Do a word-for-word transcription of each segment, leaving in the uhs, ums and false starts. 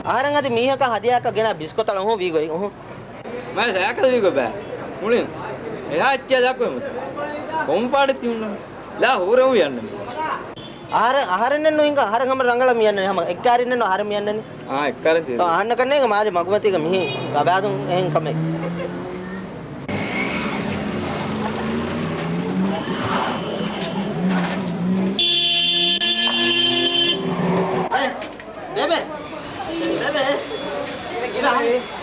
އަހަރެން އަދި މީހަކަށް ހަދިޔާއަކަށް ގެނާ ބިސްކޮތަޅަށް ހުން ވީގޮތް އުހު. މައި ސައިކަލް ވީގޮތް ބައި. މުޅިން އެހާ އެއްޗެއް ދައްކުވެމު. ކޮން ފާޑެއް ތިއުންނަ؟ ލާ ހޫރެވުން ޔަންނަނީ. އަހަރެން، އަހަރެންނެއް ނުހިނގާ، އަހަރެން ހަމަ ރަނގަޅަށް މި ޔަންނަނީ. ހަމަ އެއްކާރިންނެއް ނު އަހަރެން މި ޔަންނަނީ. އާ، އެއްކާރިން ތި. އަހަންނަކަށް ނޭނގެ މާލެ މަގުމަތީގަ މިހި ގަބާދުން އެހެން ކަމެއް. ބޭބެ! ބޭބެ!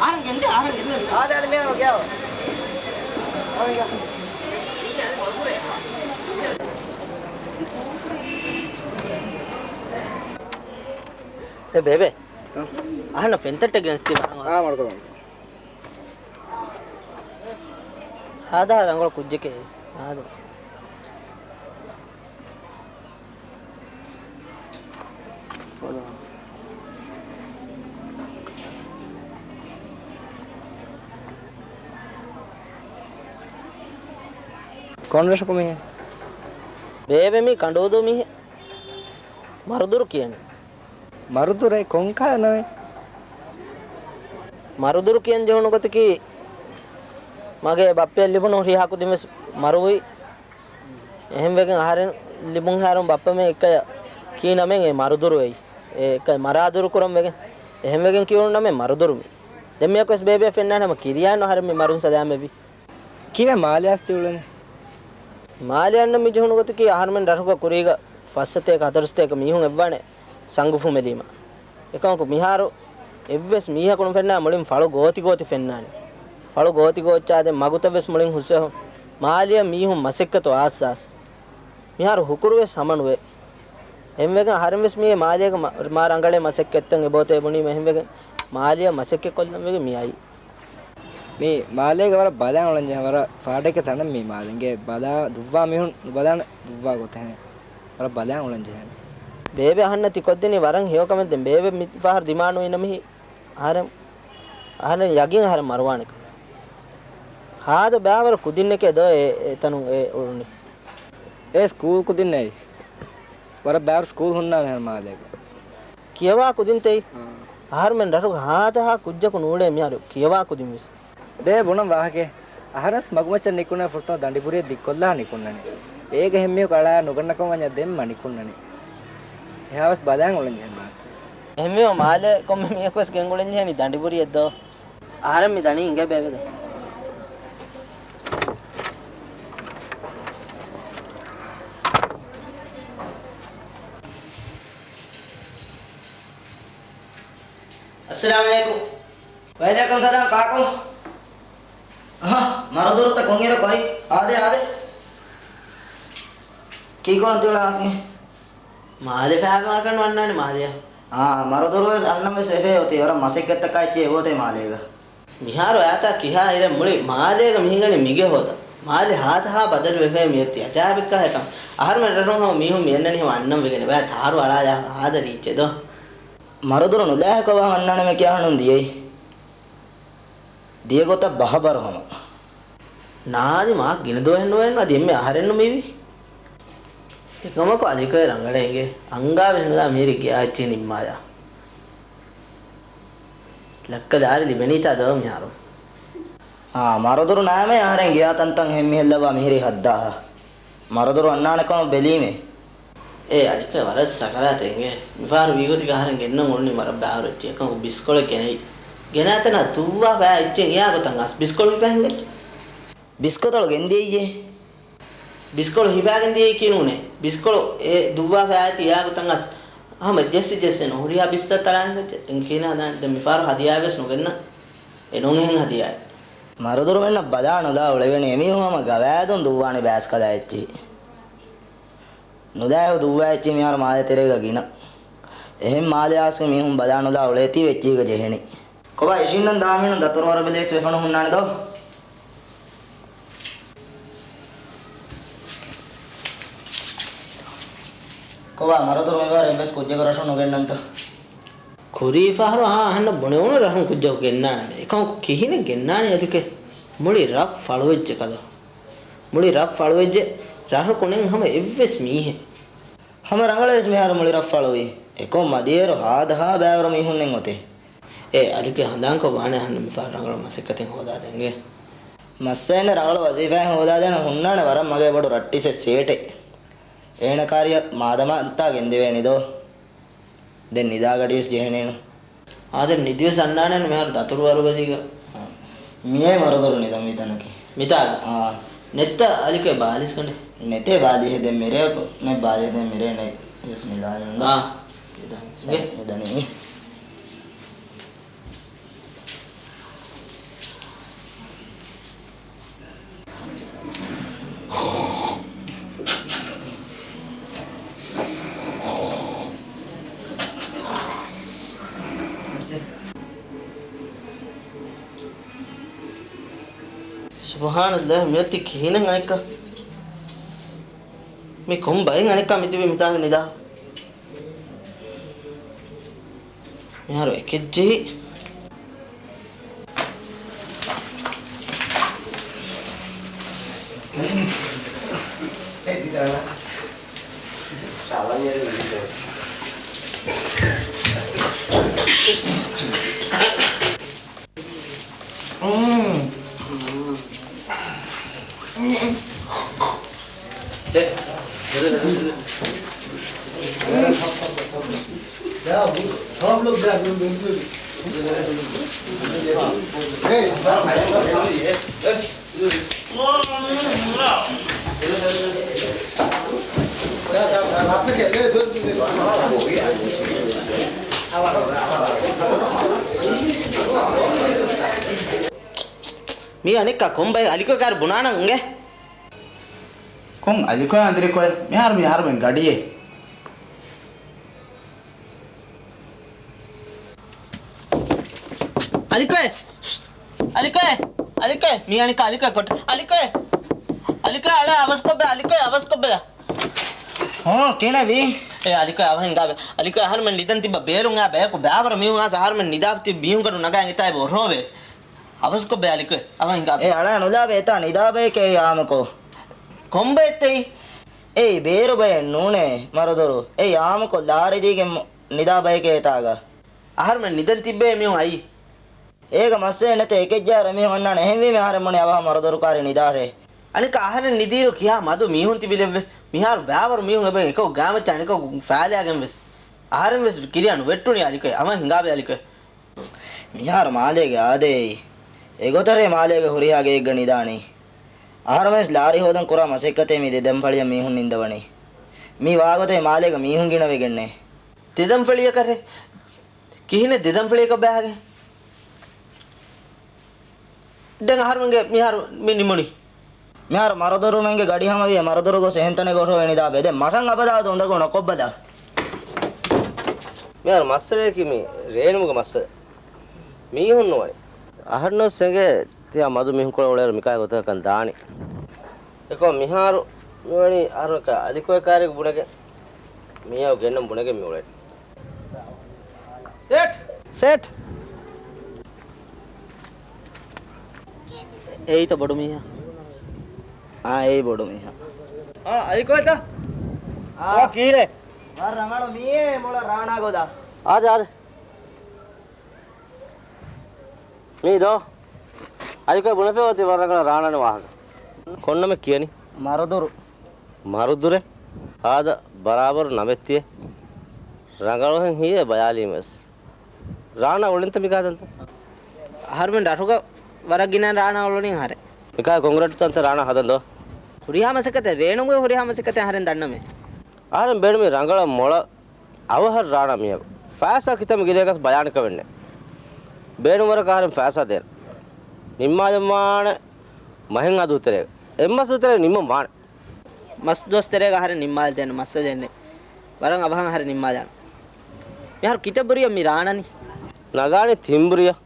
އަހަރެން ގެންދޭ، އަހަރެން ގެންދޭ. އާދެ، އާދެ، މިއަން ގެއަށް. އޭ ބޭބެ. އަހަންނަށް ފެންތައްޓެއް ގެނެސްދީ ވަރަށް. އާ، މަޑުކޮށްލަން. ހާދަ ރަނގަޅު ކުއްޖެކޭ. ހާދަ. ކޮން ރަށަކު މީ؟ ބޭބެ މީ ކަނޑޫދޫ މީހެއް. މަރުދުރު ކިޔަނީ. މަރުދުރޭ ކޮންކާ ނަމެއް؟ މަރުދުރު ކިޔަން ޖެހުނު ގޮތަކީ، މަގޭ ބައްޕައަށް ލިބުނު ހުރިހާ ކުދިން ވެސް މަރުވި. އެހެންވެގެން އަހަރެން ލިބުނު ހާރުން ބައްޕަމެން އެއްކަޔަށް ކީ ނަމެއް އެ މަރުދުރު އެއީ. އެ އެއްކަޔަށް މަރާދުރު ކުރަން ވެގެން. އެހެންވެގެން ކިޔުނު ނަމެއް މަރުދުރު މި. ދެން މިއަކު ވެސް ބޭބެއަށް ފެންނާނެ ހަމަ ކިރިޔާނު އަހަރެން މި މަރުން ސަލާމަތްވީ. ކީއްވެ މާލެ އައިސް ތި އުޅެނީ؟ މާލެ އަންނަ މި ޖެހުނު ގޮތަކީ އަހަރުމެން ރަށުގަ ކުރީގަ ފަސް ސަތޭކަ ހަތަރު ސަތޭކަ މީހުން އެއްވާނެ ސަނގު ފުމެލީމަ. އެކަމަކު މިހާރު އެއްވެސް މީހަކު ނުފެންނާ މުޅިން ފަޅު ގޯތި ގޯތި ފެންނާނެ. ފަޅު ގޯތި ގޯއްޗާ ދެން މަގުތައް ވެސް މުޅިން ހުސްވެ ހޮ-، މާލެއަށް މީހުން މަސައްކަތު އާސް އާސް. މިހާރު ހުކުރު ވެސް ހަމަ ނުވޭ. އެހެންވެގެން އަހަރެން ވެސް މިއީ މާލޭގަ މަ-، މާ ރަނގަޅޭ މަސައްކަތްތައް އެބައޮތޭ ބުނީމަ. އެހެންވެގެން މާލެއަށް މަސައްކަތް ކޮށްލަން ވެގެން މި އައީ. މި މާލޭގަ ވަރަށް ބަލާން އުޅެންޖެހޭ ވަރަށް ފާޑެއްގެ ތަނެއް މި މާލެ. އިނގޭ ބަލާ ދުއްވާ މީހުން ނުބަލާނެ ދުއްވާ ގޮތެއް. ވަރަށް ބަލާން އުޅެންޖެހޭނެ. ބޭބެ އަހަންނަށް ތި ކޮށްދިނީ ވަރަށް ހެޔޮ ކަމެއް. ދެން ބޭބެ މި ފަހަރު ދިމާނުވީ ނަމަ ހި އަހަރެން، އަހަރެން ޔަގީން އަހަރެން މަރުވާނެ ކަމަށް. ހާދަ ބައިވަރު ކުދިންނެކޭ ދޯ އެ، އެ ތަނުން އެ އުޅުނީ. އޭ ސްކޫލް ކުދިންނޭ. ވަރަށް ބައިވަރު ސްކޫލް ހުންނާނެ މާލޭގަ. ކިޔަވާ ކުދިންތޭ. އާ. އަހަރުމެން ރަށުގަ ހާދަހާ ކުއްޖަކު ނޫޅޭ މިހާރު ކިޔަވާ ކުދިން ވެސް. ދޭ ބުނަން ވާހަކައެއް. އަހަރެން ވެސް މަގުމައްޗަށް ނިކުންނަ ފުރަތަމަ ދަނޑިބުރިއެއް ދިއްކޮށްލާ ނިކުންނަނީ. އޭގެ ހެންމީހަކު އަޅާ ނުގަންނަކަމަށް ވަންޏާ ދެން މަ ނިކުންނަނީ. އެހާވެސް ބަލާން އުޅެން ޖެހޭ މާ. އެހެންވީމަ މާލެ ކޮންމެ މީހަކު ވެސް ގެންގުޅެން ޖެހެނީ ދަނޑިބުރިއެއް ދޯ؟ އަހަރެން މި ދަނީ އިނގޭ ބޭބެ ދެން. އައްސަލާމު ޢަލައިކުމް. ވަޢަލައިކުމް ސަލާމް ކާކު. އަހަ، މަރުދުރުތަ ކޮންއިރަކު އައި؟ އާދެ، އާދެ. ކީކުރަން ތިއުޅެނީ އާސްގެ؟ މާލެ ފައިބާކަން ވަންނާނެ މާލެއަށް. އާ، މަރުދުރު ވެސް އަންނަން ވެސް ވެފައި އޮތީ ވަރަށް މަސައްކަތްތަކާ އެއްޗެއް އެބައޮތޭ މާލޭގަ. މިހާރު އައިތާ ކިހާ އިރެއް މުޅި މާލޭގަ މި ހިނގަނީ މިގެ ހޯދަ. މާލެ ހާދަހާ ބަދަލު ވެފައި މިއޮތީ އަޖާއިބެއްކާ އެކަން. އަހަރުމެން ރަށުން ހަމަ މީހުން މި އަންނަނީ ހަމަ އަންނަން ވެގެން ބައި ތާރު އަޅާލާ ހާދަ ރީއްޗެއް ދޯ. މަރުދުރު ނުލާހިކަވާ ހަންނާނެމެ ކިޔާ ހަނުން ދިޔައީ. ދިޔަ ގޮތަށް ބަހަބަރު ހަމަ. ނާދި މާ ގިނަ ދުވަހެއް ނުވެން އަދި އެންމެ އަހަރެއްނު މިވީ. އެކަމަކު އަލިކޮއެ ރަނގަޅޭ އިނގޭ. އަންގާ ވެސް ނުލާ މިހިރީ ގެއާ އެއްޗެއް ނިންމާލާ. ލައްކަ ދާރި ލިބެނީތާ ދޯ މިހާރު. އާ، މަރުދުރު ނާމެ އަހަރެން ގެއާ ތަންތަން ހެން މިހެއްލަވާ މިހިރީ ހައްދާހާ. މަރުދުރު އަންނާނެ ކަމަށް ބެލީމޭ. އޭ އަލިކޮއެ ވަރަށް ސަކަރާތެއް އިނގޭ. މިފަހަރު ވީގޮތެއްގަ އަހަރެން ގެންނަން އުޅުނީ ވަރަށް ބާރު އެއްޗެއް. އެކަމަކު ބިސްކޮޅެއް ގެނައީ. ގެނައިތަނާ ދުއްވާ ފައި އެއްޗެއް އިޔާ ގޮތަށް އަސް ބިސްކޮޅު ހިފާ ހިނގައްޖެ. ބިސްކޮތަޅު ގެންދިޔައީއޭ. ބިސްކޮޅު ހިފާގެން ދިޔައީ ކިނޫނޭ. ބިސްކޮޅު އެ ދުއްވާ ފައި އައިތި އިޔާ ގޮތަށް އަސް. ހަމަ ޖެއްސި ޖެއްސެން ހުރިހާ ބިސްތައް ތަޅާ ހިނގައްޖެ. އެނގި ކިހިނެއް ހަދާނެ. ދެން މިފަހަރު ހަދިޔާ ވެސް ނުގެންނަ. އެ ނޫން އެހެން ހަދިޔާއެއް. މަރުދުރުމެންނަށް ބަލާ ނުލާ އުޅެވެނީ އެމީހުން ހަމަ ގަވާއިދުން ދުއްވާނެ ބައިސްކަލާ އެއްޗިހި. ނުލާހިކު ދުއްވާ އެއްޗިހި މިހާރު މާލެ ތެރޭގަ ގިނަ. އެހެން މާލެ އާސްގެ މީހުން ބަލާ ނުލާ އުޅޭތީ އެއްޗިހިގަ ޖެހެނީ. ކޮބާ އިށީންނަން ދާމީނު ދަތުރު ވަރުބެލި ވެސް ވެފަ ނުހުންނާނެ ދޯ؟ ކޮބާ މަރުދުރު މިވާރު އެއްވެސް ކުއްޖަކު ރަށުން ނުގެންނަންތަ؟ ކުރީ ފަހަރު އާ އަހަންނަށް ބުނެވުނު ރަށުން ކުއްޖަކު ގެންނާނެ. އެކަމަކު ކިހިނެއް ގެންނާނީ އަދިކެ؟ މުޅި ރަށް ފަޅުވެއްޖެ ކަލޯ. މުޅި ރަށް ފަޅުވެއްޖެ. ރަށަކު ނެތް ހަމަ އެއްވެސް މީހެއް. ހަމަ ރަނގަޅަށް ވެސް މިހާރު މުޅި ރަށް ފަޅުވީ. އެކަމަކު މަދިޔައިރު ހާދަހާ ބައިވަރު މީހުންނެއް އޮތޭ. އޭ އަލިކޭ ހަނދާންކޮށް ވާނެ އަހަންނަށް މިފަހަރު ރަނގަޅު މަސައްކަތެއް ހޯދާދޭން އިނގޭ. މައްސަލައެއް ނެތް، ރަނގަޅު ވަޒީފާއެއް ހޯދާދޭނަން ހުންނާނެ ވަރަށް މަގޭ ބޮޑު ރައްޓިސެއް ސޭޓެއް. އޭނަ ކާރިއަށް މާދަމާ އަންތާ ގެންދެވޭނެ ދޯ. ދެން ނިދާ ގަޑިވެސް ޖެހޭނެއަނު. އާދެ، ނިދިވެސް އަންނާނެ މިހާރު ދަތުރު ވަރުގަދީގަ. މިއޭ މަރުދުރު ނިދަން މިތަނަކީ. މިތާގަ؟ އާ. ނެތްތަ އަލިކޭ ބާލީސް ކަނޑެއް؟ ނެތޭ ބާލީ ހެދެން މިރޭ، ނެތް ބާލީ ހެދެން މިރޭ ނެތް. ވެސް ނިދާނެ އާ. ނިދަން. ނިދަނީ. ސުބްޙާނައްލާހް، މިއޮތީ ކިހިނެއް އަނެއްކާ؟ މި ކޮން ބައެއް އަނެއްކާ މިތިބީ މިތާނގަ ނިދާ؟ މިހާރު އެކެއްޖެހި. މީ އަނެއްކާ ކޮން ބައެއް؟ އަލިކޮއެ ކާރި ބުނާނަން އިނގޭ. ކޮން އަލިކޮއެއް އަނދިރިކޮއެއް؟ މިހާރު މީ އަހަރުމެން ގަޑިއެއް. އަލިކޮއެ! އަލިކޮއެ! އަލިކޮއެ! މީ އަނެއްކާ އަލިކޮއެ ކޮޓަ. އަލިކޮއެ! އަލިކޮއެ އަޅާ އަވަސްކޮށްބަ، އަލިކޮއެ އަވަސްކޮށްބަ. ހޯ، ކިހިނެއްވީ؟ އޭ އަލިކޮއެ އަވަހަށް ހިނގާބެ. އަލިކޮއެ އަހަރުމެން ނިދަން ތިއްބަ ބޭރުން އާ ބަޔަކު ބާވަރު މީހުން އާސް އަހަރުމެން ނިދާފަ ތިބި މީހުންގަޑު ނަގާ އެތާ އެބަ އޮށޯވޭ. އަވަސްކޮށްބަ އަލިކޮއެ އަވަހަށް ހިނގާބެ. އޭ އަޅާ ނުލާބެ އެތާ ނިދާ ބަޔެކޭ އާމުކޮށް. ކޮންބައެއްތައީ؟ އޭ ބޭރު ބައެއް ނޫނޭ މަރުދުރު. އޭ އާމުކޮށް ލާރިދީގެން ނިދާ ބަޔެކޭ އެތާގަ. އަހަރުމެން ނިދަން ތިއްބެވޭ މީހުން އައީ. އޭގަ މައްސަލައެއް ނެތޭ، އެކެއްޖާ މީހުން އަންނާނެ. އެހެންވީމަ އަހަރެން ބުނީ އަވަހަށް މަރުދުރު ކާރި ނިދާށޭ. އަނެއްކާ އަހަރެން ނިދިއިރު ކިހާ މަދު މީހުން ތިބިލެއްވެސް. މިހާރު ބާވަރު މީހުން އެބަ އެކަކު ގާމައްޗަށް އަނެކަކު ފާލައިގެންވެސް. އަހަރެންވެސް ކިރިޔާ ނުވެއްޓުނީ އަލިކޮއެ. އަވަހަށް ހިނގާބެ އަލިކޮއެ. މިހާރު މާލޭގެ އާދައެއް. އެގޮތަށޭ މާލޭގެ ހުރިހާ ގެއެއްގަ ނިދާނީ. އަހަރުމެންވެސް ލާރި ހޯދަން ކުރާ މަސައްކަތޭ މި ދެދަންފަޅިއަށް މީހުން ނިންދަވަނީ. މީ ވާގޮތޭ މާލޭގަ މީހުން ގިނަވެގެންނޭ. ދެދަންފަޅިއަކަށޭ؟ ކިހިނެއް ދެދަންފަޅިއަކަށް ބަޔާގެ؟ ދެން އަހަރުމެންގެ މިހާރު މި ނިމުނީ. މިހާރު މަރުދުރުމެންގެ ގަޑި ހަމަވިއޭ މަރުދުރު ގޮސް އެހެން ތަނެއް ގޮށް ނިދާބެ. ދެން މަށަށް އަބަދާވަދު އުނދަގޫ ނުކޮށްބަލަ. މިހާރު މައްސަލަޔަކީ މި ރޭނުމުގެ މައްސަލަ. މީހުން ނުވަނީ. އަހަރެންނަށް އެނގޭ ތިޔަ މަދު މީހުންކޮޅު އުޅޭއިރު މިކާ ގޮތަކަށް ދާނީ. އެކަމް މިހާރު މިވަނީ އަހަރުން އަލިކޮއެ ކާރިއަކު ބުނެގެން މިޔަށް ގެންނަން ބުނެގެން މިއުޅެނީ. ސޭޓް! ސޭޓް! އެއީތަ ބޮޑު މީހާ؟ އާ، އެއީ ބޮޑު މީހާ. އާ، އަލިކޮއެތަ؟ އާ. އާ، ކީރޭ؟ ވަރަށް ރަނގަޅު މީހެއް މޮޅަށް ރާނާ ގޮދާ. އާދެ، އާދެ. މީ ދޯ. އަލިކޮއެ ބުނެފަ އޮތީ ވަރަށް ރަނގަޅަށް ރާނާގެ ވާހަކަ. ކޮން ނަމެއް ކިޔަނީ؟ މަރުދުރު. މަރުދުރެއް؟ އާދަ، ބަރާބަރު ނަމެއް ތިޔޭ. ރަނގަޅުހެން ހިޔޭ ބަޔާލީމަވެސް. ރާނާ އުޅެންތަ މިކާ ތަންތަން؟ އަހަރުމެން ރަށުގަ ވަރަށް ގިނަ ރާނާ އުޅުނީ އަހަރެން. މިކާ ކޮންކްރީޓު ތަންތަން ރާނާ ހަދަން ދޯ؟ ހުރިހާ މަސައްކަތެއް، ރޭނުމުގެ ހުރިހާ މަސައްކަތެއް އަހަރެން ދަންނަމޭ. އަހަރެން ބޭނުމީ ރަނގަޅަށް މޮޅަށް އަވަހަށް ރާނާ މިޔަށް. ފައިސާ ކިތަންމެ ގިނައިގަސް ބަޔާނެކަމެއްނެއް. ބޭނުންވަރަކަށް އަހަރެން ފައިސާ ދޭން. ނިންމާލަންވާނެ މަހެއް އަދު ތެރޭގަ. އެއްމަސް ދުވަސް ތެރޭގަ ނިންމަން ވާނެ. މަސް ދުވަސް ތެރޭގަ އަހަރެން ނިންމާލަދޭނެ މައްސަލައެއްނެއް. ވަރަށް އަވަހަށް އަހަރެން ނިންމާލާނަން. މިހާރު ކިތައް ބުރިޔަށް މި ރާނަނީ؟ ނަގާނީ ތިން ބުރިޔަށް.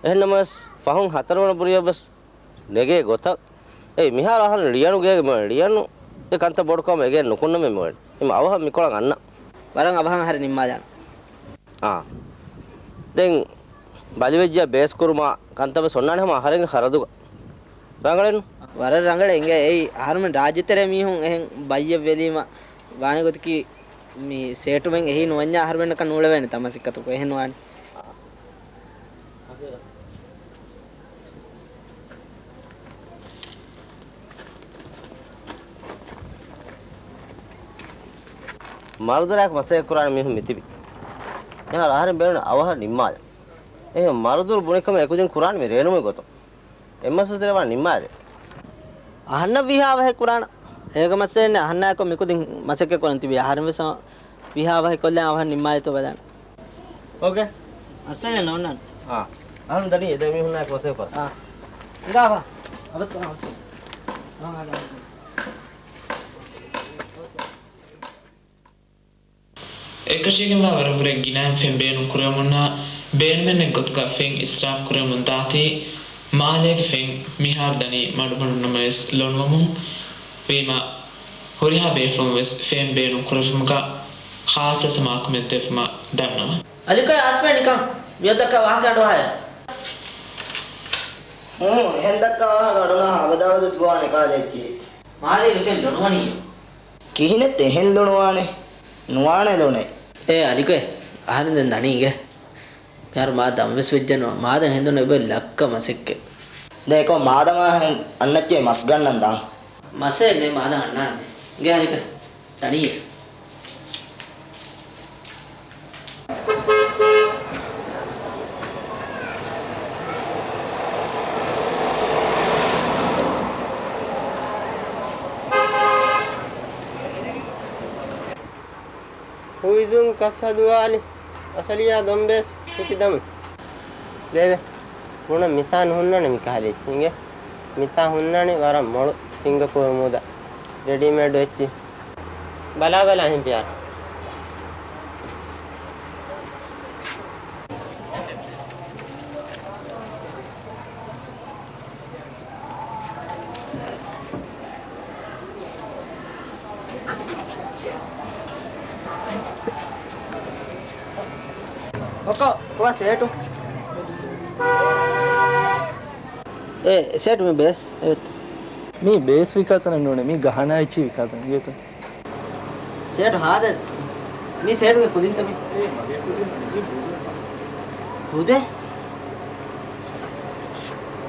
އެހެންނަމަވެސް ފަހުން ހަތަރުވަނަ ބުރިޔަށްވެސް ނެގޭ ގޮތަށް. އެއީ މިހާރު އަހަރެން ޅިޔަނު ގޭގެ މި ޅިޔަނު އެ ކަންތައް ބޮޑުކަމަށް އެގޭ ނުކުންނަމޭ މި އޮތް. އެމަ އަވަހަށް މިކޮޅަށް އަންނަ. ވަރަށް އަވަހަށް އަހަރެން ނިންމާލާނަން. އާ. ދެން ބަލިވެއްޖެޔާ ބޭސް ކުރުމާ ކަންތައް ވެސް އޮންނާނެ ހަމަ އަހަރެންގެ ޚަރަދުގަ. ރަނގަޅެއްނު؟ ވަރަށް ރަނގަޅެއް އިނގޭ. އެއީ އަހަރުމެން ރާއްޖެތެރޭ މީހުން އެހެން ބައްޔެއް ވެލީމަ ވާނެ ގޮތަކީ މި ސޭޓުމެން އެހީ ނުވަންޏާ އަހަރުމެންނަކަށް ނޫޅެވޭނެތާ މަސައްކަތަކު. އެހެން ނުވާނެ. މަރުދުލާއެކު މަސައްކަތް ކުރާނެ މީހުން މިތިބި. އެހާ އަހަރެން ބޭނުން އަވަހަށް ނިންމާލަން. އެހެން މަރުދުލު ބުނިކަމަށް އެކުދިން ކުރާނެ މި ރޭނުމުގެ ގޮތުން. އެއްމަސްވެސް ދެރަވާން ނިންމާލެ. އަހަންނަށް ވީހާވަހެއް ކުރާނަ. އޭގެ މައްސަލައެއް ނެތް. އަހަންނާއެކު މިކުދިން މަސައްކަތް ކުރަން ތިބީ. އަހަރެން ވެސް ވީހާވަހެއް ކޮށްލާ އަވަހަށް ނިންމާލިތޯ ބަލާނަ. އޯކޭ. މައްސަލައެއް ނޯންނާނެ. އާ. އަހަން ދަނީ އެ ދެ މީހުންނާއެކު މަސައްކަތް ކުރާނަ. އާ. އިނގާފަ. އަބަސް ކުރާނަ. އެކަށީގެންވާ ވަރަށްވުރެ ގިނައިން ފެން ބޭނުން ކުރެވެމުންނާ، ބޭނުމެއް ނެތް ގޮތުގަ ފެން އިސްރާފް ކުރެވެމުން ދާތީ، މާލޭގެ ފެން މިހާރު ދަނީ މަޑުމަޑުން ނަމަވެސް ލޮނުވަމުން ވީމަ، ހުރިހާ ބޭފުޅުން ވެސް ފެން ބޭނުން ކުރެއްވުމުގަ ޚާއްސަ ސަމާލުކަމެއް ދެއްވުމަށް ދަންނަވަން. އަލިކޮއި އާސްމޭ ނިކަން މިއޮތް ދައްކާ ވާހަކަ އަޑުއަހާ. ހޫނ، އެހެން ދައްކާ ވާހަކަ އަޑުނަހާ އަބަދާވަދަސް ގޮވާނެ ކާލެއްޗި. މާލޭގެ ފެން ލޮނުވަނީ. ކިހިނެއް އެހެން ލޮނުވާނެ؟ ނުވާނެ ލޮނެއް. އޭ އަލިކޮއެ، އަހަރެން ދެން ދަނީގެ. މިހާރު މާ ދަމްވެސް ވެއްޖެނު، މާދަން ހެނދުނު އެބަ ލައްކަ މަސެއްކެ. ދޭކޯ މާދަމާ ހެން އަންނައްޗޭ މަސް ގަންނަން ދާ. މަސޭ ނޭ މާދަން އަންނާނެ. ގެ އަލިކޮއެ. ތަނީ. ހުއިޒުން ކަސް ހަދުވާލި. އަސަލިއްޔާ ދޮންބޭސް ހިކިދަމު. ދޭވެ. ބުނަ މިތާ ނުހުންނާނެ މިކަހަލަ އެއްޗިންގެ. މިތާ ހުންނާނެ ވަރަށް މޮޅު ސިންގަޕޫރު މޫދަ ރެޑީމޭޑު އެއްޗި. ބަލާބަލާ އެހެން ޕިޔާރު. އޮކޯ، ކޮބާ ސޭޓު؟ އޭ، ސޭޓު މި ބޭސް. އެ، މީ ބޭސް ވިކާތަނެއް ނޫނޭ، މީ ގަހަނާ އެއްޗި ވިކާތަނެއް ގޭތު. ސޭޓު ހާދަ، މީ ސޭޓުގެ ކުދިންތަ މީ؟ ހުދެ؟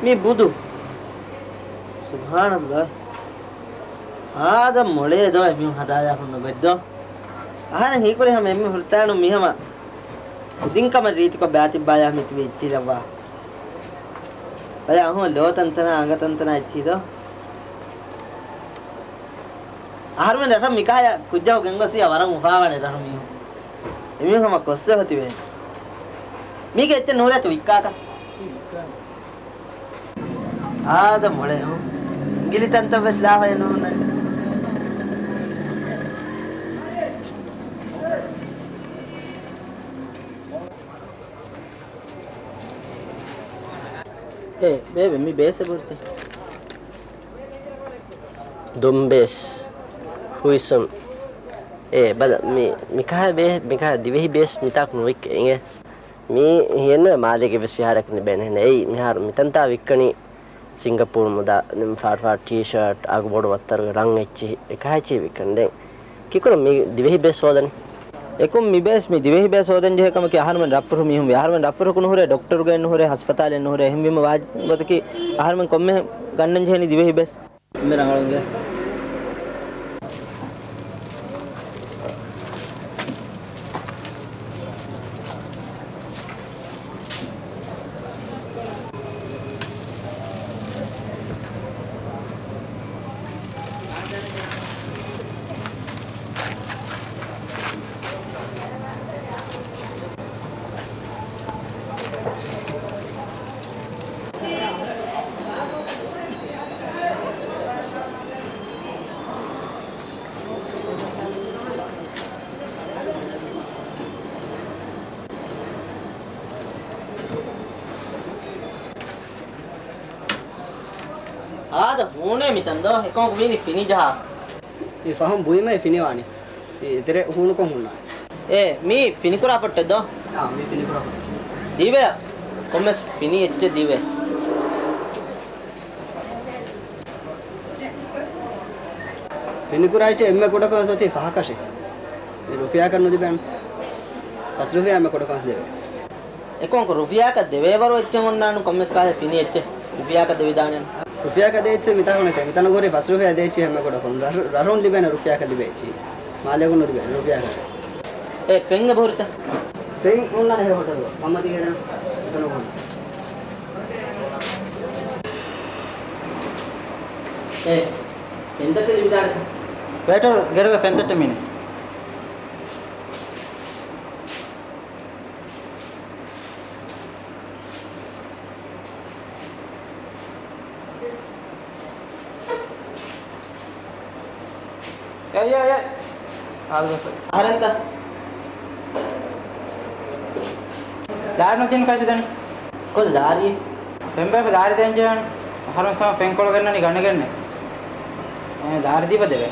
މީ ބުދު. ސުބްޙާނައްލާހް. ހާދަ މޮޅޭ ދޯ އެމީހުން ހަދާލާފަ ނުގޮތްދޯ. އަހަރެން ހީކުރި ހަމަ އެންމެ ފުރަތަމަ މިހަމަ ކުދިން ކަމަށް ރީތިކޮށް ބާތިއްބާލާ މިތިބީ އެއްޗިލައްވާ. ބަލަ އަހުން ލޯ ތަންތަނާ އަނގަ ތަންތަނާ އެއްޗިދޯ. އަހަރުމެން ރަށަށް މިކާޔަށް ކުއްޖަކު ގެންގޮސް ވިޔާ ވަރަށް އުފާވާނެ ރަށު މީހުން. އެމީހުން ހަމަ ކޮއްސެ ހޮތިވޭ. މީގެ އެއްޗެއް ނުހުރޭތަ ވިއްކާކަށް؟ އާދަ މޮޅޭ ހު. އިނގިލި ތަންތަން ވެސް ލާފައެއް ނޫންނަނީ. އޭ، ބޭބެ، މި ބޭސް ބުރިތި. ދޮންބޭސް، ހުއިސަން. އޭ، ބަލަ، މި، މިކަހަ ބޭ-، މިކަހަ ދިވެހި ބޭސް މިތާކު ނުވިއްކެ އިނގޭ. މީ ހިޔެއްނުވޭ މާލޭގެ ވެސް ފިހާރައަކު ނިބޭނެ. އެއީ މިހާރު މިތަންތާ ވިއްކަނީ ސިންގަޕޫރު މުދާ، ފާޑު ފާޑު ޓީޝާޓް، އަގުބޮޑު ވައްތަރުގެ ރަން އެއްޗިހި، އެކަހައެއްޗިހި ވިއްކަން. ދެން ކިކުރަން މީ ދިވެހި ބޭސް ހޯދަނީ؟ އެކު މި ބޭސް، މި ދިވެހި ބޭސް ހޯދަން ޖެހޭ ކަމަކީ އަހަރުމެން ރަށްފުށު މީހުން ވޭ. އަހަރުމެން ރަށްފުށަކު ނުހުރޭ، ޑޮކްޓަރުގައެއް ނުހުރޭ، ހަސްފަތާލެއް ނުހުރޭ. އެހެންވީމަ ވާ ގޮތަކީ އަހަރުމެން ކޮންމެހެން ގަންނަން ޖެހެނީ ދިވެހި ބޭސް. މި ރަނގަޅުންގެ. އާދަ، ހޫނޭ މިތަން ދޯ، އެކަމަކު ވީނީ ފިނި ޖަހާފަ. މި ފަހުން ބުއިމައި ފިނިވާނީ. މި އެތެރެ ހޫނުކޮށް ހުންނާނެ. އޭ، މީ ފިނިކުރާ ފޮއްޓެއް ދޯ؟ އާ، މީ ފިނިކުރާ ފޮއްޓެއް. ދީބަ، ކޮންމެސް ފިނި އެއްޗެއް ދީބަ. ފިނިކުރާ އެއްޗެއް އެންމެ ކުޑަކޮށް ސޮތީ ފަހަކަށެއް. މި ރުފިޔާކަށް ނުލިބޭނެ. ފަސް ރުފިޔާ އެންމެ ކުޑަކޮށް ދެވޭ. އެކަމަކު ރުފިޔާއަކަށް ދެވޭވަރު އެއްޗެއް އޮންނާނު ކޮންމެސް ކާހެއް ފިނި އެއްޗެއް ރުފިޔާއަކަށް ދެވިދާނެ. ރުފިޔާއަކަށް ދޭ އެއްޗެއް މިތާ ހުނެތެ. މިތަނުގަ ހުރި ފަސް ރުފިޔާ ދޭ އެއްޗެއް ހަމަ ކުޑަކޮށް ރަށު، ރަށުން ލިބޭނެ ރުފިޔާއަކަށް ލިބޭ އެއްޗެއް. މާލޭގަ ނުލިބޭނެ ރުފިޔާއަކަށް. އޭ ފެން އެބަހުރިތަ؟ ފެން އޮންނާނެ ހެ ހޮޓަލުގަ. ހަމަ ދިގެރަ އެތަނުގަ ހުން. އޭ ފެންތައްޓެއް ލިބިދާނެތަ؟ ވޭޓަރު ގެރުވެ ފެންތައްޓެއް މީނެ. އޭ، އޭ، އޭ. އަހަރެންތަ؟ ލާރި ނުދިން ކައިތި ދަނީ؟ ކޮން ލާރިއެއް؟ ފެންބަޔަކު ލާރި ދޭން ޖެހޭނެ. އަހަރުން ސަމަ ފެންކޮޅު ގަންނަނީ ގަނެގެންނެ. އެ ލާރި ދީބަ ދެވޭ.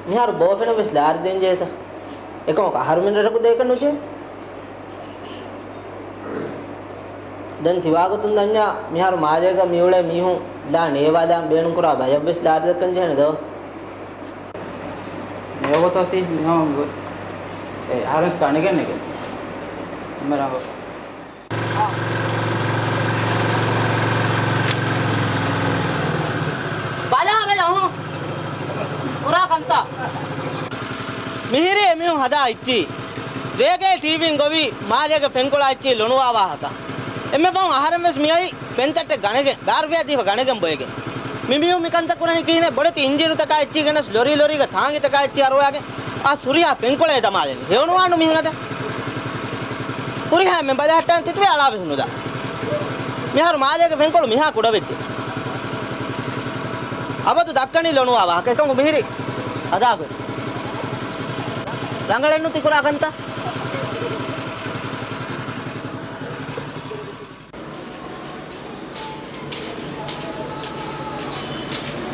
މިހާރު ބޯފެނުން ވެސް ލާރި ދޭން ޖެހޭތަ؟ އެކަމަކު އަހަރުމެން ރަށަކު ދޭކަށް ނުޖެހޭ. ދެން ތިވާގޮތުން ދަންޏާ މިހާރު މާލޭގަ މިއުޅޭ މީހުން ލާ ނޭވާލާން ބޭނުންކުރާ ބަޔަށްވެސް ލާރި ދައްކަން ޖެހޭނެ ދޯ؟ ނޭވަގޮތަށް ތި މީހުން އެ އަހަރެންސް ގަނެގެން ނެގެން. އެންމެ ރަނގަޅު. ބަލާ ބަލާ ހުން. ކުރާ ކަންތައް. މިހިރީ އެމީހުން ހަދާ އެއްޗި. ރޭގޭ ޓީވީން ގޮވީ މާލޭގެ ފެންކޮޅާ އެއްޗި ލޮނުވާ ވާހަކަ. އެންމެ ފަހުން އަހަރެން ވެސް މިއައީ ފެންތައްޓެއް ގަނެގެން، ބާރުފިޔާ ދީފަ ގަނެގެން ބޮއެގެން. މި މީހުން މިކަންތައް ކުރަނީ ކިހިނެއް؟ ބޮޑެތި އިންޖީނުތަކާ އެއްޗި ގެނެސް، ލޮރީ ލޮރީގަ ތާނގިތަކާ އެއްޗި އަރުވާގެން، އާ ހުރިހާ ފެންކޮޅެއް ދަމާލެނީ. ހެޔޮނުވާނު މިހެން އަދަ. ހުރިހާ އެންމެން ބަލަހައްޓާން ތިތިބޭ އަޅާ ވެސް ނުދާ. މިހާރު މާލޭގެ ފެންކޮޅު މިހާ ކުޑަވެއްޖެ. އަބަދު ދައްކަނީ ލޮނުވާ ވާހަކަ. އެކަމަކު މިހިރީ ހަދާގޮތް. ރަނގަޅެއްނު ތި ކުރާ ކަންތައް.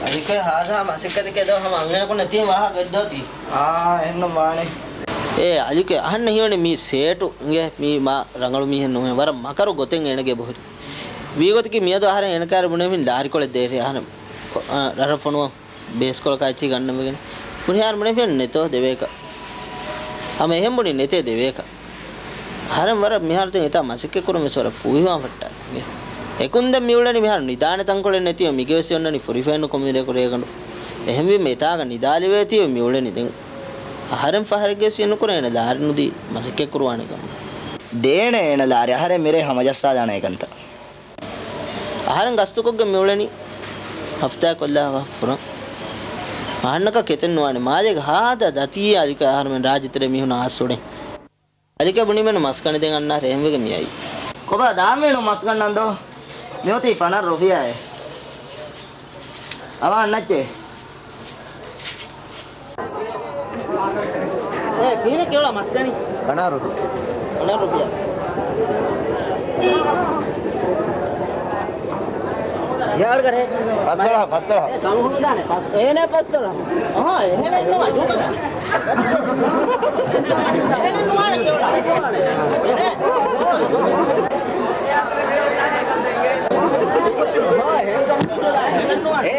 އަލިކޭ ހާދަ މަސައްކަތެކޭ ދޯ ހަމަ އަންހެނަކު ނެތީ ވާހަކަ ވެއްދޯތީ. އާ، އެހެންނު ވާނެ. އޭ އަލިކޭ، އަހަންނަށް ހީވަނީ މީ ސޭޓު އިނގޭ މީ މާ ރަނގަޅު މީހެއް ނޫނޭ. ވަރަށް މަކަރު ގޮތެއް އޭނަގެ ބޮހި. ވީގޮތަކީ މިއަދު އަހަރެން އޭނަ ކާރި ބުނެމިން ލާރިކޮޅެއް ދޭށޭ އަހަރެން، އަ، ރަށަށް ފޮނުވަން. ބޭސްކޮޅަކާ އެއްޗި ގަންނަވެގެން. ބުނިހާރު ބުނެފިން ނެތޯ ދެވޭކަށް. ހަމަ އެހެން ބުނި ނެތޭ ދެވޭކަށް. އަހަރެން ވަރަށް މިހާރު ދެން އެތާ މަސައްކަތް ކުރުން ވެސް ވަރަށް ފޫހިވާން ފައްޓާ. އެކުން ދެން މިއުޅެނީ މިހާރު ނިދާނެ ތަންކޮޅެއް ނެތިވެ މިގެ ވެސް އޮންނަނީ ފުރިފައިންނު ކޮމިރޭކު ރޭގަނޑު. އެހެންވީމަ އެތާގަ ނިދާލެވޭތީވެ މިއުޅެނީ ދެން. އަހަރެން ފަހަރެއްގެ ވެސް އިންނުކުރޭ އޭނަ ލާރި ނުދީ މަސައްކަތް ކުރުވާނެ ކަމަކަށް. ދޭނެ އޭނަ ލާރި އަހަރެން މިރޭ ހަމަޖައްސާލާނެ އެކަންތައް. އަހަރެން ގަސްތުކޮށްގެން މިއުޅެނީ ހަފްތާއެއް ކޮށްލާފަ ފުރަން. އަހަންނަކަށް ކެތެއް ނުވާނެ. މާލޭގެ ހާދަ ދަތީ އަލިކަ އަހަރުމެން ރާއްޖެތެރޭ މީހުން އާސް އުޅެން. އަލިކަ ބުނީމެން މަސް ގަނެދޭން އަންނާ ރޭންވެގެ މިއައީ. ކޮބާ ދާންވީނު މަސް ގަންނަން ދޯ؟ މިއޮތީ ފަނަރަ ރުފިޔާއެއް. އަވާ އަންނައްޗޭ. އޭ، ކިހިނެއް ކިޔޮޅާ މަސް ދަނީ؟ ފަނަރަ ރުފިޔާ. ފަނަރަ ރުފިޔާ. ޔާރު ކަރޭ. ފަސްދޮޅަހަ، ފަސްދޮޅަހަ. އޭ، ކަން ހުން ދާނެ. ފަސް، އޭނަ ފަސްދޮޅަހަ. އަހާ، އެހެނެއް ނުވާ، ޖޫ ކަން. އެހެނެއް ނުވާނެ ކިޔޮޅާ. އެހެނެއް. އަހާ، އެހެން ކަން ކިޔޮޅާ. އެހެނެއް ނުވާނެ.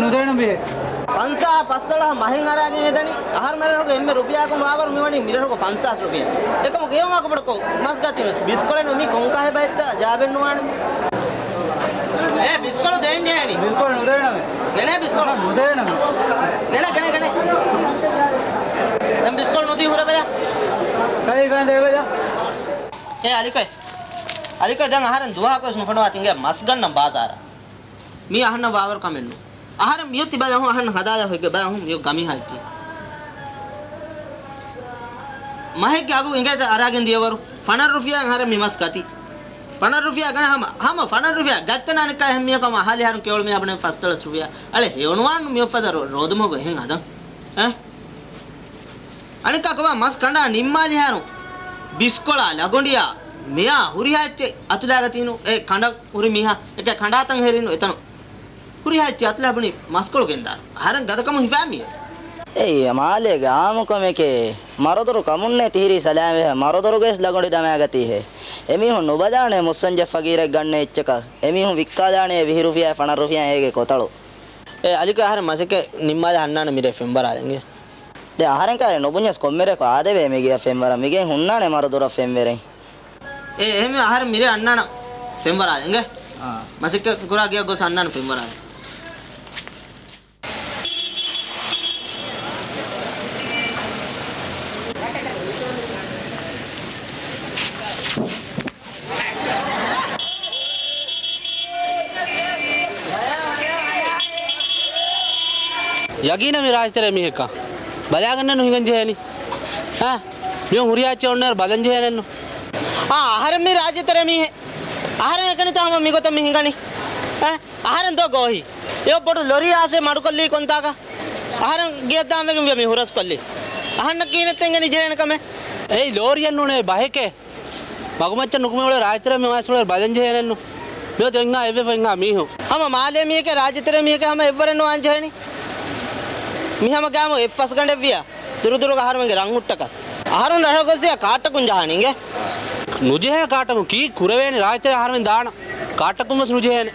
ނުދޭނަން ބިހޭ. ފަންސާސް ފަސްދޮޅަހަށް މަހެއް އަރާގެން އެދަނީ. އަހަރުމެން ރަށުގަ އެންމެ ރުފިޔާއަކުން ވާވަރު މިވަނީ މިރަށުގަ ފަންސާސް ރުފިޔާ. އެކަމަކު ގެޔޮން އަކުބަޑަކޮށް މަސް ގަތީމެސް ބިސްކޮޅެއް ނު މީ ކޮންކާހެއް ބައެއްތަ ޖާބެއް ނުވާނެ. އޭ ބިސްކޮޅު ދޭން ޖެހޭނީ. ބިސްކޮޅު ނުދޭނަމޭ. ގެނޭ ބިސްކޮޅު. ނުދޭނަމޭ. ގެނޭ، ގެނޭ، ގެނޭ. ދެން ބިސްކޮޅު ނުދީ ހުރެބަލަ. ކަލޭ ކަން ދޭބަލަ. އޭ އަލިކޮއެ. އަލިކޮއެ ދެން އަހަރެން ދުވަހަކުވެސް ނުފޮނުވާ ތިންގެ މަސް ގަންނަން ބާޒާރަށް. މީ އަހަންނަށް ވާވަރު ކަމެއްނު. އަހަރެން މިއޮތި ބަލަ ހުން އަހަން ހަދާލާ ހޮއްގެ ބަލަ ހުން މިއޮ ގަމީހާ އެއްޗި. މަހެއްގެ އަގު އިނގޭތަ އަރާގެން ދިޔަވަރު ފަނަރަ ރުފިޔާއިން އަހަރެން މި މަސް ގަތީ. ފަނަރަ ރުފިޔާ ގަނެ ހަމަ، ހަމަ ފަނަރަ ރުފިޔާ ގައްތަ ނާނެކާ އެހެން މީހަކު ހަމަ އަހާލި އަހަރުން ކެޔޮޅު މީހާ ބުނެ ފަސްދޮޅަސް ރުފިޔާ. އަޅެ ހެޔޮނުވާން މިއޮއްފަދަ ރޯ-، ރޯދުމަގު އެހެން ހަދަން. އެ؟ އަނެއްކާ ކޮބާ މަސް ކަނޑާ ނިންމާލި އަހަރުން ބިސްކޮޅާ ލަގޮނޑިޔާ މެޔާ ހުރިހާ އެއްޗެއް އަތުލާގަތީނު އެ ކަނޑަށް ހުރި މީހާ އެކަ ކަނޑާތަން ހެރިނު އެތަނު. ހުރިހާ އެއްޗެއް އަތުލާ ބުނި މަސްކޮޅު ގެންދާރު. އަހަރެން ގަދަކަމުން ހިފާ މީ. އެއީ މާލޭގެ އާއްމުކަމެކޭ. މަރުދުރު ކަމުންނޭ ތިހިރީ ސަލާމްވެހެ މަރުދުރުގައިސް ލަގޮނޑި ދަމާގަތީހޭ. އެމީހުން ނުބަލާނޭ މުއްސަންޖެ ފަގީރެއް ގަންނަ އެއްޗަކަށް. އެމީހުން ވިއްކާލާނޭ ވިހި ރުފިޔާ ފަނަރަ ރުފިޔާ އޭގެ ކޮތަޅު. އޭ އަލިކު އަހަރެން މަސައްކަތް ނިންމާލާ ހަންނާނެ މިރޭ ފެންވަރާލަން އޭ. ދެ އަހަރެން ކާރެ ނުބުންޏަސް ކޮންމެރޭކު އާދެވޭ މިގެއަށް ފެންވަރަށް. މިގެ ހުންނާނެ މަރުދުރަށް ފެންވެރެން. އޭ އެހެންވެ އަހަރެން މިރޭ އަންނާނަ ފެންވަރާލަން އޭ. އާ. މަސައްކަތް ކުރާ ގެއަށް ގޮސް އަންނާނަ ފެންވަރާލަން. ޔަގީނަށް މި ރާއްޖެތެރޭ މީހެއްކަން ބަލާގަންނަން ނުހިނގަން ޖެހޭނީ. އާ، މިއޮން ހުރިހާ އެއްޗެއް އޮންނައިރު ބަލަން ޖެހޭނެއްނު. އާ، އަހަރެން މީ ރާއްޖެތެރޭ މީހެއް. އަހަރެން އެކަނިތާ ހަމަ މިގޮތަށް މި ހިނގަނީ. އާ، އަހަރެން ދޯ ގޯހި. އެ ބޮޑު ލޮރީ އާސޭ މަޑުކޮށްލީ ކޮންތާކަށް؟ އަހަރެން ގެޔަށް ދާންވެގެން ވިޔަ މި ހުރަސްކޮށްލީ. އަހަންނަށް ކިހިނެއްތަ އެނގެނީ ޖެހޭނެ ކަމެއް؟ އެއީ ލޯރިއެއް ނޫނޭ ބަހެކޭ. މަގުމައްޗަށް ނުކުމެ އުޅޭ ރާއްޖެތެރޭ މި ވާސްފުޅު ބަލަން ޖެހޭނެއްނު. މިއޮތީ އެންހާ އެއްވެފަ އެންހާ މީހުން. ހަމަ މާލޭ މީހެކޭ ރާއްޖެތެރޭ މީހެކޭ ހަމަ އެއްވަރެއް ނުވާން ޖެހޭނީ. މި ހަމަ ގާމު އެއްފަސްގަނޑެއްވިޔާ. ދުރުދުރުގަ އަހަރުމެންގެ ރަން ހުއްޓަކަސް. އަހަރުން ރަށަށް ގޮސް ދިޔަ ކާއްޓަކުން ޖަހާނީ އިނގޭ. ނުޖެހޭ ކާއްޓަކުން ކީއް ކުރެވޭނީ ރާއްޖެތެރޭ އަހަރުމެން ދާނަ ކާއްޓަކުން ވެސް ނުޖެހޭނެ.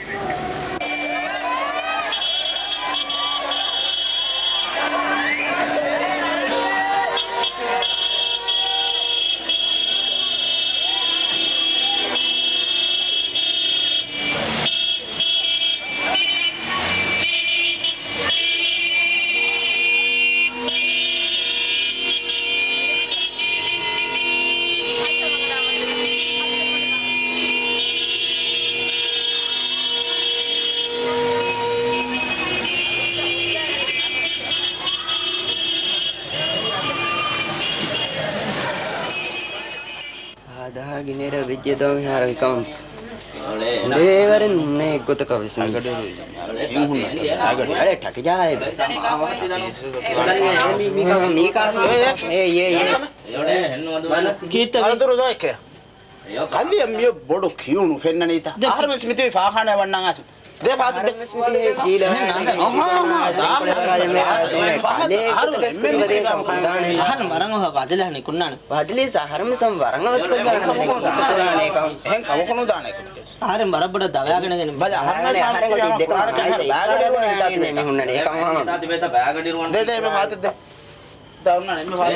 ހާދަހާ ގިނައިރަށް ވެއްޖެ ދޯ މިހާރު ހިކަމަން. އުނދަގޫވަރެއް ނޫނޭ އެއްގޮތަކަށް ވެސް. އަޅެ ޓަކި ޖަހާ އެބަ. މީ ކާ؟ އޭ، އޭ، އޭ. ކީއްތަ؟ ވަރަށް ދުރު ދޯ އެކޭ. ކަލިއަށް މިއޮތް ބޮޑު ކިޔުނު ފެންނަނީތަ؟ އަހަރެމެސް މިތިބީ ފާޚާނާއަށް ވަންނާން އައިސް. ދޭ ފާތު ދޭ. އަހަރެން ވަރަށް އަވަހަށް ބަދަލެއް ނިކުންނާނެ. އަހަރެން ވަރަށް އަވަހަށް ބަދަލެއް ނިކުންނާނެ. އެހެން ކަމަކު ނުދާނެ އެކުތަކެސް. އަހަރެން ވަރަށް ބޮޑަށް ދަވާގަނެގެން. ބަލަ، އަހަރެން ދެކޮޅަށް ބާގަޑި ވަނީ މި ހުންނަނީ އެކަމަކު. ދޭ، ދޭ، މި ފާތު ދޭ. ދާ އޮންނާނެ އެންމެ ފާތު.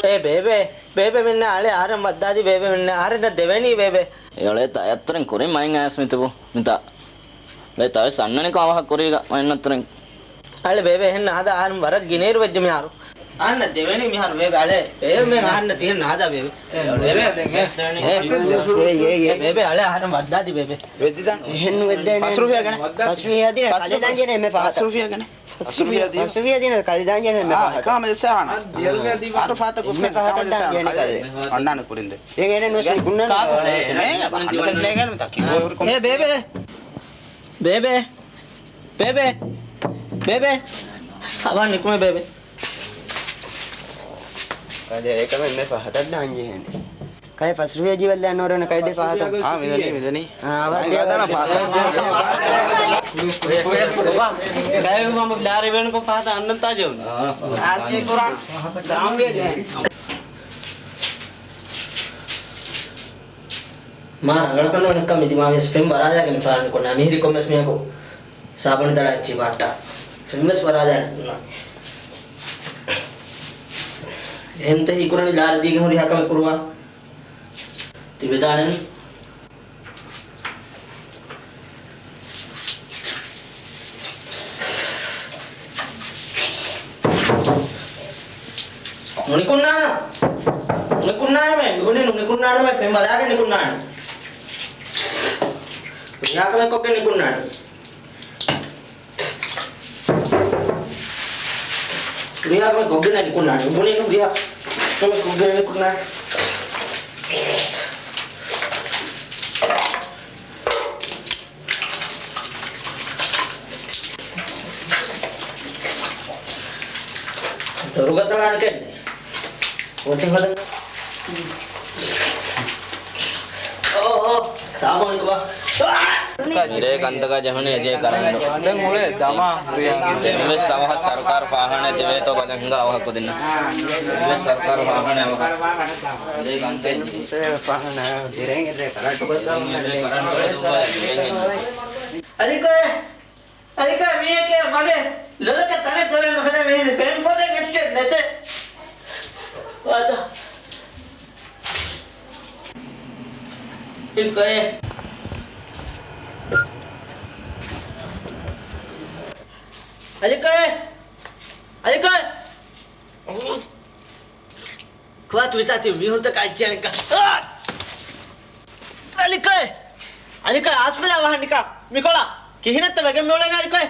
އޭ ބޭބެ، ބޭބެ މިންނަ އަޅެ އަހަރެން ވައްދާދި ބޭބެ މިންނަ އަހަރެންނަށް ދެވެނީ ބޭބެ. އެ އޮޅޭ ތަޔަށްތަރެން ކުރިން މައިން އައިސް މިތިބު މިތާ. ލޭ ތަވެސް އަންނަނިކޮ އަވަހަށް ކުރީގަ މައިންނަތުރެން. އަޅެ ބޭބެ އެހެން ނާދާ އަހަރެން ވަރަށް ގިނައިރު ވެއްޖެ މިހާރު. އަހަންނަށް ދެވެނީ މިހާރު ބޭބެ އަޅެ. ބޭބެ މެން އަހަންނަށް ތިހެން ނާދާ ބޭބެ. އޭ، އޭ، އޭ. ބޭބެ އަޅެ އަހަރެން ވައްދާދި ބޭބެ. ވެއްދިދާން. އެހެން ވެއްދޭނެ. ފަސް ރުފިޔާ ގަނެ. ފަސް ރުފިޔާ ދިނަ ފަސް ކަލެ ދާން ޖެނެ މެ ފަހަތަށް. ފަސް ރުފިޔާ ދިޔަ. ފަސް ރުފިޔާ ދިނަ ކަލެ ދާން ޖެނެ މެ އާ، ފަހަތަށް. އެކާ މެ ދެއްސާ ހާނަ. އަހަރު ފާތަ ކުސް މެ ކާ މެ ދެއްސާ ހާނަ. އަންނާނެ ކުރިން ދެ. އެނގޭނެ ނުވެސް ނިކުންނާނެ. ކާކު؟ ނޭ، އެ ބަ، އަންނަ ބެސް ނޭގޭނު ތަކި. އޭ ބޭބެ. ބޭބެ. ބޭބެ. ބޭބެ. އަވަހަށް ނިކުމެ ބޭބެ. ކަލޭ އެކަމެއް މެ ފަހަތަށް ދާން ޖެހޭނެ. ކަލޭ ފަސް ރުފިޔާ ޖީބަށް ދާން ނޯރަނަ ކަލޭ ދެ ފަހަތަށް. އާ، މިދަނީ، މިދަނީ. އާ، އަވަހަށް ދޭ. ދާނަ ފަހަތަށް. ކަލޭ މަމަ ލާރި ވެނުކޮ ފަހަތަށް އަންނަން ތާ ޖެހުނު. އާ. އާސް ކީ ކުރާން. ދާން ވޭ ޖެހޭނެ. މާ ރަނގަޅަކަށް ނޫނެއްކަ މި ދިމާވިޔަސް ފެން ވަރާލާގެން ފާރިން ކޮންނާ މިހިރި ކޮންމެސް މީހަކު ސާބަނި ދަޅާ އެއްޗި ބަހައްޓާ ފެންވެސް ވަރާލާނެ ނޫން. އެހެންތަ ހީކުރަނީ ލާރި ދީގެން ހުރިހާ ކަމެއް ކުރުވާ ތިބެދާނެ. ނުނިކުންނާނަ. ނުނިކުންނާނަމޭ. މިބުނީ ނުނިކުންނާނަމޭ. ފެން ވަރާގެން ނިކުންނާނެ. ހުރިހާ ކަމެއް ކޮށްގެން ނިކުންނާނެ. ރިހާ މި ގޮގެން ނިކުންނާނެ. ބުނީ ނު ރިހާ. މި ގޮގެން ނިކުންނާނެ. ދޮރު ގަތަޅާނެ ކެންނެ. ކޯޗިން ހަދަން. އޯ، އޯ، ސާބޯނިކު ބާ. މިރޭ ކަންތަކާ ޖެހުނީ އެދޭ ކަރަންޓު. ދެން އުޅޭ ދަމާ ރިޔާ. ދެންވެސް އަވަހަށް ސަރުކާރު ފާހާނަ ދެވޭތޯ ބަލަން ހިނގާ އަވަހަކު ދިންނަ. ދެންވެސް ސަރުކާރު ފާހާނަ އަވަހަށް. މިރޭ ކަންތައް ޖެހި. ފާހާނަ ދިރޭން އެދޭ ކަރަންޓު ގޮސް. އަލިކޮއެ! އަދިކާ މީހެކޭ މަގެ ލޮލަކަށް ތަނެއް ދޮރެއް ނުފެނޭ މީހެއް ފެން ފޮދެއް އެއްޗެއް ނެތޭ. ވާތަ. އިކޮއެ. އަލިކޮއެ. އަލިކޮއެ. ކުވާތު މިތާ ތިބި މީހުންތަކާ އެއްޗެއް ނިކާ. އާ! އަލިކޮއެ! އަލިކޮއެ އާސްފިލާ ވަހަން ނިކާ. މިކޮޅާ. ކިހިނެއްތަ ވެގެން މިއުޅެނީ އަލިކޮއެ؟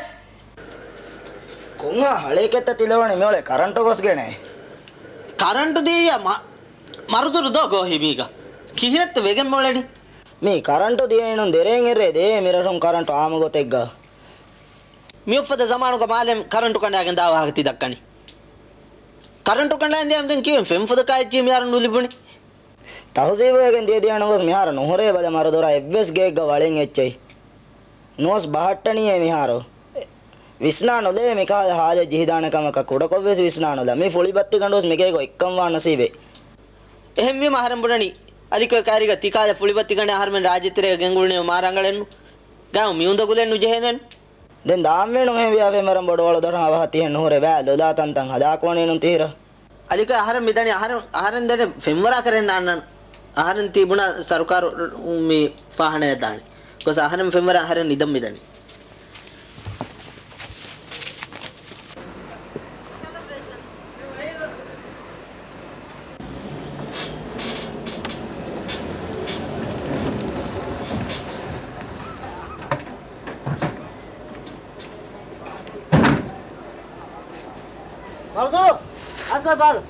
ކޮންހާ ހަޅޭކެއްތަ ތިލަވަނީ މިއުޅޭ ކަރަންޓު ގޮސްގެނޭ. ކަރަންޓު ދިޔަ މަ-، މަރުދުރު ދޯ ގޯހި މީގަ. ކިހިނެއްތަ ވެގެން މިއުޅެނީ؟ މީ ކަރަންޓު ދިޔައިނުން ދެރޭން އެރޭ ދޭ މިރަށުން ކަރަންޓު އާއްމު ގޮތެއްގަ. މިއުފަދަ ޒަމާނުގަ މާލެ ކަރަންޓު ކަނޑާގެން ދާ ވާހަކަ ތި ދައްކަނީ. ކަރަންޓު ކަނޑާގެން ދިޔައިމަ ދެން ކީއްވެ ފެން ފުދަކާ އެއްޗެއް މިހާރު ނުލިބުނީ. ތަހުޒީބުވެގެން ދިޔަ ދިޔަ ނުގޮސް މިހާރު ނުހުރޭ ބަލަ މަރުދުރާ އެއްވެސް ގެއެއްގަ ވަޅެން އެއްޗެއް. ނުވަސް ބަހައްޓަނީއޭ މިހާރު. ވިސްނާ ނުލޭ މިކަހަލަ ހާލެއް ޖެހިދާނެ ކަމަކަށް ކުޑަކޮށްވެސް ވިސްނާ ނުލާ. މި ފުޅިބައްތިގަނޑުވެސް މިގޭގަ އޮތްކަން ވާން ނަސީބޭ. އެހެންވީމަ އަހަރެން ބުނަނީ، އަލިކޮއެ ކައިރީގަ ތިކާލަ ފުޅިބައްތިގަނޑެއް އަހަރުމެން ރާއްޖެތެރޭގަ ގެންގުޅުނީ މާ ރަނގަޅެއްނު. ގާމު މި އުނދަގުލެއް ނުޖެހޭނެން. ދެން ދާންވީނު އެހެން ވިޔާފައި މަރަން ބޮޑު ވަޅު ދޮށަށް އަވަހަށް ތިހެން ނުހުރޭ ބައި ލޮލާ ތަންތަން ހަދާކުވަނީނު ތިހިރަ. އަލިކޮއެ އަހަރެން މިދަނީ އަހަރެން، އަހަރެން ދެނެ ފެންވަރާ ކެރެން ނާންނަން. އަހަރެން ތި ބުނާ ސަރުކާރު މި ފާހަނަޔަށް ދާނީ. ގޮސް އަހަރެން ފެންވަރާ އަހަރެން ނިދަން މިދަނީ. މަރުދޫ! އައްސަ ބާރު!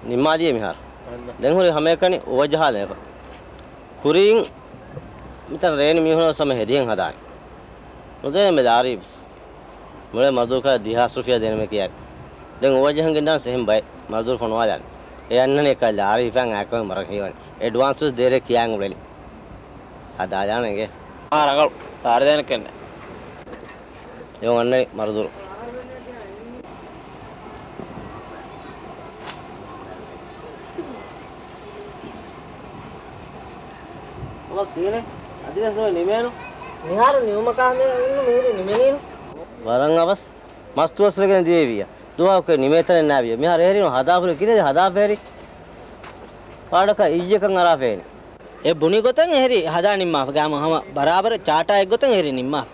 ނިންމާލިއޭ މިހާރު. ދެން ހުރި ހަމައެކަނި އުވަ ޖަހާލައިފަ. ކުރީން މިތަން ރޭނި މީހުނަށް ސަމެ ހެދިހެން ހަދާނެ. ނުދޭނެ މެ ލާރީ ވެސް. މުޅޭ މަރުދޫކާ ދިހާސް ރުފިޔާ ދޭނެމޭ ކިޔާ. ދެން އުވަ ޖަހަން ގެންދާން ސެހެން ބައެއް މަރުދޫރު ފޮނުވާލާނެ. އެ އަންނަނީ އެކަ ލާރި ހިފާން އާކަމެއް މަރަށް ހީވަނީ. އެޑްވާންސް ވެސް ދޭރޭ ކިޔާން އުޅެނީ. ހަދާލާނެ އިނގޭ. އާ ރަނގަޅު. ލާރި ދޭނެ ކެންނެ. އެ އަންނަނީ މަރުދޫރު. އަވަސް ދީނެ. އަދިވެސް ނުވެ ނިމޭނު. މިހާރު ނިމުމަކާ މި އިންނު މީރި ނިމެނީނު. ވަރަށް އަވަސް. މަސް ދުވަސް ވެގެން ދިޔައީ ވިއްޔަ. ދުވަހަކު ނިމޭތަނެއް ނާވިއްޔަ. މިހާރު އެހެރީނު ހަދާފުރި ކިރޭ ހަދާފަ އެހެރީ. ފާޑަކަށް އިއްޔެކަން އަރާފަ އޭނަ. އެ ބުނި ގޮތަށް އެހެރީ ހަދާ ނިންމާފަ. ގާމު ހަމަ ބަރާބަރަށް ޗާޓާ އެއްގޮތަށް އެހެރީ ނިންމާފަ.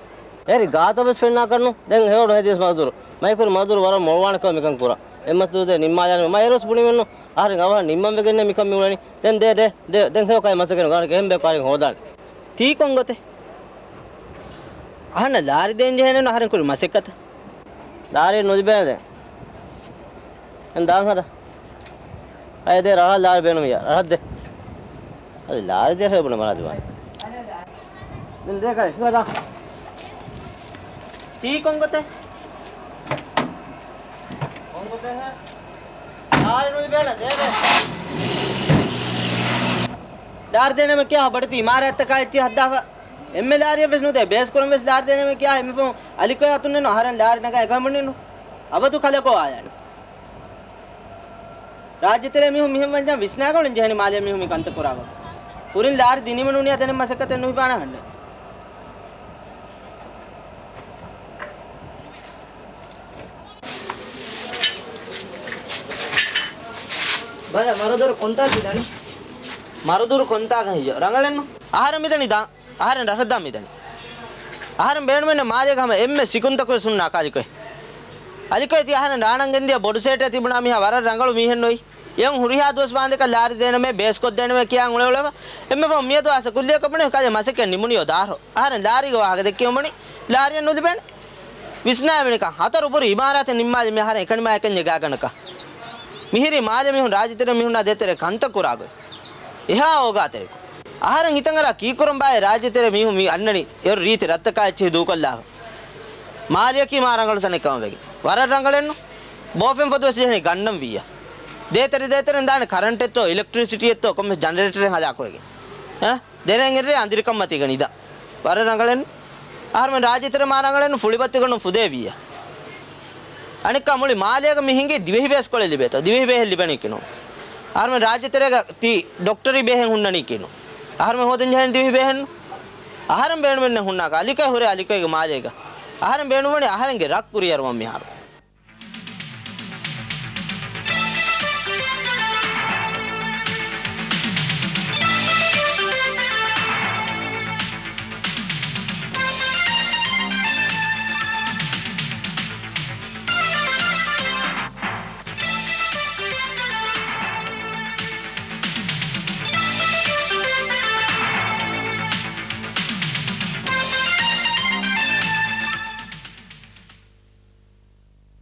އެހެރީ ގާތަށް ވެސް ފެންނާކަށްނު. ދެން ހެޔޮޑު ހެދިޔަސް މަދުރު. މައިކުރި މަދުރު ވަރަށް މޮޅުވާނެ ކަމަށް މިކަން ކުރާ. އެ މަސް ދޫދޭ ނިންމާލާނެ. މަ އޭރުވެސް ބުނިމެއްނު. އަހަރެން އަވަހަށް ނިންމަން ވެގެންނޭ މިކަން މި އުޅެނީ. ދެން ދޭ ދޭ ދޭ. ދެން ހެޔޮ ކައި މަސަކެން ގާނެ ކެހެން ބޭ ކާރިން ހޯދާނެ. ތީ ކޮން ގޮތެއް؟ އަހަންނަށް ލާރި ދޭން ޖެހޭނެއްނު އަހަރެން ކުރި މަސައްކަތަށް. ލާރި ނުލިބޭނެ ދެން. ދެން ދާން ހަދާ. އައި ދޭ ރަހަ ލާރި ބޭނުމިޔާ. ރަހަ ދޭ. އަދި ލާރި ދޭ ރަހަ ބުނެ މަރާ ދިވާނެ. ދެން ދޭ ކައި ހިވަދާ. ތީ ކޮން ގޮތެއް؟ ކޮން ގޮތެއް ހޭ؟ ލާރި ނުލިބޭނެ ދޭ ދޭ. ލާރި ދޭނަމެ ކިޔާ ބަޑި ތީ މާރައްތަކާ އެއްޗި ހައްދާފަ. އެންމެ ލާރިއެއް ވެސް ނުދޭ. ބޭސް ކުރަން ވެސް ލާރި ދޭނަމޭ ކިޔާ އެންމެ ފަހުން އަލިކޮއެ އަތުންނެއްނު އަހަރެން ލާރި ނަގާ އެކަމަންނެއްނު. އަބަދު ކަލަކޯ އާޔާނެ. ރާއްޖެތެރޭ މީހުން މިހެން ވަންޏާ ވިސްނާގަނޑުން ޖެހެނީ މާލޭ މީހުން މި ކަންތައް ކުރާ ގޮތަށް. ކުރިން ލާރި ދިނީމަ ނޫނިޔާ ދެނެއް މަސައްކަތެއް ނުހިފާނެ އަހަންނެއް. ބަލަ، މަރުދުރު ކޮންތާ ތި ދަނީ؟ މަރުދުރު ކޮންތާކަށް ހިޔޮ؟ ރަނގަޅެއްނު. އަހަރެން މިދަނީ ދާ، އަހަރެން ރަށަށް ދާ މިދަނީ. އަހަރެން ބޭނުމެއްނެ މާލޭގަ ހަމަ އެންމެ ސިކުންތަކު ވެސް ހުންނާކަށް އަލިކޮއެ. އަލިކޮއެ ތި އަހަރެން ރާނަން ގެންދިޔަ ބޮޑު ސޭޓެއް ތިބުނާ މީހާ ވަރަށް ރަނގަޅު މީހެއްނު އޮތް. އެހެން ހުރިހާ ދުވަސް ވާންދެކަ ލާރި ދޭނަމޭ، ބޭސްކޮށްދޭނަމޭ ކިޔާ އުޅެ އުޅެފަ. އެންމެ ފަހުން މިއަދު އާސަ ކުއްލިއަކަށް ބުނެ ކަލޭ މަސައްކަތް ނިމުނީ އޮ ދާރޯ. އަހަރެން ލާރީގެ ވާހަކަ ދެއްކީމަ ބުނި ލާރިއެއް ނުލިބޭނެ. ވިސްނާވެނިކަން ހަތަރު ބުރި އިމާރާތެއް ނިންމާލި މި އަހަރެން އެކަނިމާ އެކަންޏެއް ގާގަނަކަށް. މިހިރީ މާލެ މީހުން ރާއްޖެތެރެ މީހުންނާ ދޭތެރޭ ކަންތައް ކުރާ ގޮތް. އެހާ އޯގާތެރިކޮށް. އަހަރެން ހިތަށްއަރާ ކީއްކުރަން ބާއޭ ރާއްޖެތެރޭ މީހުން މި އަންނަނީ އެއުރު ރީތި ރަށްތަކާ އެއްޗެހި ދޫކޮށްލާފަ. މާލެއަކީ މާ ރަނގަޅު ތަނެއް ކަމަށް ވެގެން. ވަރަށް ރަނގަޅެއްނު. ބޯފެން ފޮދުވެސް ޖެހެނީ ގަންނަން ވިއްޔާ. ދޭތެރެ ދޭތެރެން ދާނެ ކަރަންޓެއްތޯ، އިލެކްޓްރިސިޓީއެއްތޯ، ކޮންމެސް ޖަނަރޭޓަރެއް ހަލާކުވެގެން. އަ؟ ދެރޭން އެއްރޭ އަނދިރިކަންމަތީގަ ނިދާ. ވަރަށް ރަނގަޅެއްނު. އަހަރުމެން ރާއްޖެތެރެ މާ ރަނގަޅެއްނު ފުޅިބައްތިގަނޑުން ފުދޭ ވިއްޔާ. އަނެއްކާ މުޅި މާލޭގަ މި ހިނގީ ދިވެހި ބޭސްކޮޅެއް ލިބޭތޯ. ދިވެހި ބޭހެއް ލިބެނީކީނު. އަހަރުމެން ރާއްޖެތެރޭގަ ތި ޑޮކްޓަރީ ބޭހެއް ހުންނަނީކީނު. އަހަރުމެން ހޯދަން ޖެހެނީ ދިވެހި ބޭހެއްނު. އަހަރެން ބޭނުމެއްނެއް ހުންނާކަށް. އަލިކައި ހުރޭ އަލިކައިގެ މާލޭގަ. އަހަރެން ބޭނުންވަނީ އަހަރެންގެ ރަށް ކުރިއަރުވަން މިހާރު.